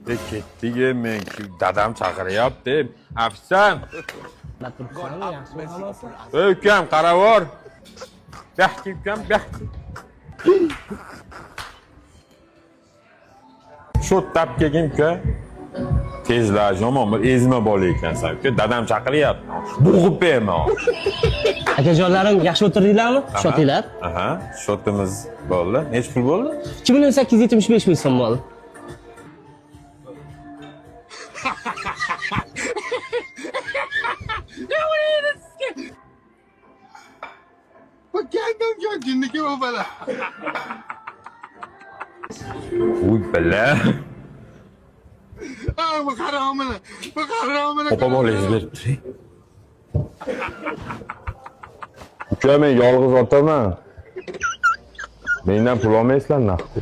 Ketdik, men dadam chaqiryapti. Ofitsiant. Ey ukam, qaravor. Buyoqqa ukam, buyoqqa. Shu tap kelgin uka. Tezlash yomon bir ezma bola ekansan uka. Dadam chaqiryapti. Bo'g'ib berma. Akajonlarim, yaxshi o'tirdinglarmi? Shotinglar. Aha, shotimiz bo'ldi. Necha pul bo'ldi? 2 million 875 ming so'm bo'ldi. Uy, bala. Opa bolangiz berib turing. Uka, men yolg'iz otaman. Mendan pul olmaysizlar naqd.